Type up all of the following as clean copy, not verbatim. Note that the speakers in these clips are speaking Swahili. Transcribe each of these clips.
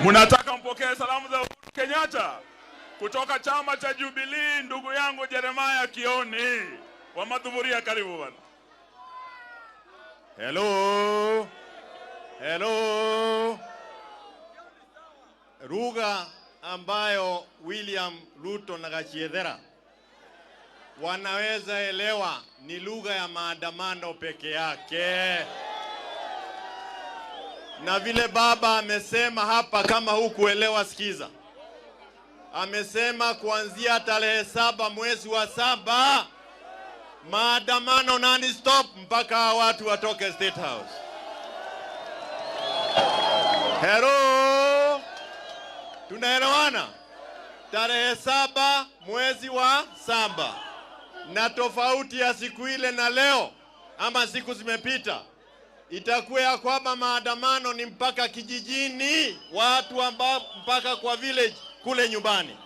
Mnataka mpokee salamu za Uhuru Kenyatta kutoka chama cha Jubilee, ndugu yangu Jeremiah Kioni wa Madhuburia, karibu bwana. Hello. Hello. Lugha ambayo William Ruto na Gachiedhera wanaweza elewa ni lugha ya maandamano peke yake. Na vile baba amesema hapa, kama hukuelewa sikiza. Amesema kuanzia tarehe 7 mwezi wa 7 maandamano non stop mpaka watu watoke State House. Hello, tunaelewana? Tarehe 7 mwezi wa 7, na tofauti ya siku ile na leo ama siku zimepita, itakuwa ya kwamba maandamano ni mpaka kijijini, watu ambao mpaka kwa village kule nyumbani,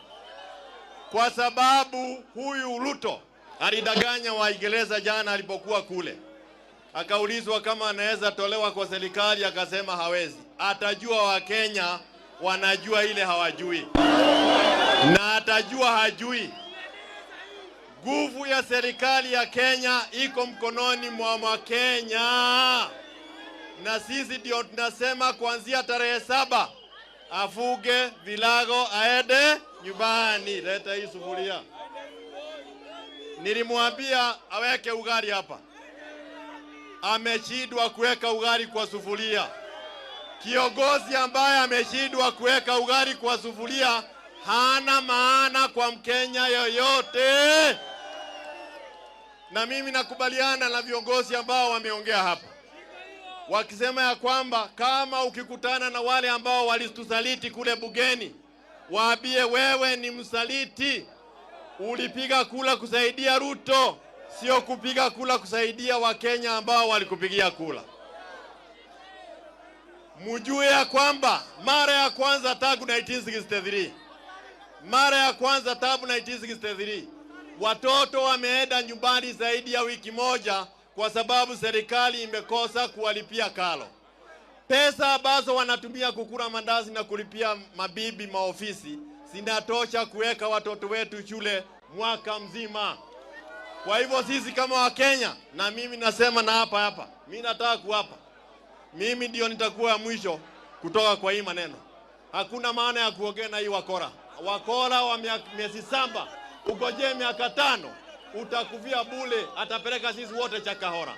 kwa sababu huyu Ruto alidanganya Waingereza jana alipokuwa kule, akaulizwa kama anaweza tolewa kwa serikali, akasema hawezi. Atajua Wakenya wanajua ile hawajui, na atajua hajui. Nguvu ya serikali ya Kenya iko mkononi mwa Wakenya, na sisi ndio tunasema kuanzia tarehe 7 afuge vilago aende nyumbani. Leta hii sufuria. Nilimwambia aweke ugali hapa, ameshindwa kuweka ugali kwa sufuria. Kiongozi ambaye ameshindwa kuweka ugali kwa sufuria hana maana kwa Mkenya yoyote. Na mimi nakubaliana na viongozi ambao wameongea hapa wakisema ya kwamba kama ukikutana na wale ambao walitusaliti kule bugeni, waambie wewe ni msaliti, ulipiga kula kusaidia Ruto, sio kupiga kula kusaidia Wakenya ambao walikupigia kula. Mjue ya kwamba mara ya kwanza tangu 1963, mara ya kwanza tangu 1963 watoto wameenda nyumbani zaidi ya wiki moja kwa sababu serikali imekosa kuwalipia karo. Pesa ambazo wanatumia kukula mandazi na kulipia mabibi maofisi zinatosha kuweka watoto wetu shule mwaka mzima. Kwa hivyo sisi kama Wakenya, na mimi nasema na hapa hapa, mimi nataka kuapa, mimi ndio nitakuwa ya mwisho kutoka kwa hii maneno. Hakuna maana ya kuongea na hii wakora. Wakora wa miezi 7, ugojee miaka 5, utakufia bule, atapeleka sisi wote Chakahora.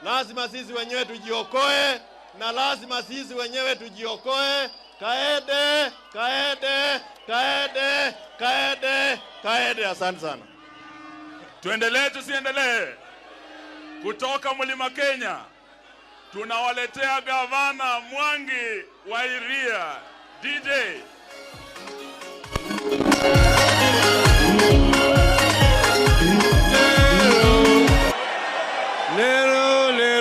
Lazima sisi wenyewe tujiokoe, na lazima sisi wenyewe tujiokoe. Kaede, kaede, kaede, kaede, kaede. Asante sana. Tuendelee tusiendelee? Kutoka Mlima Kenya tunawaletea Gavana Mwangi wa Iria, DJ.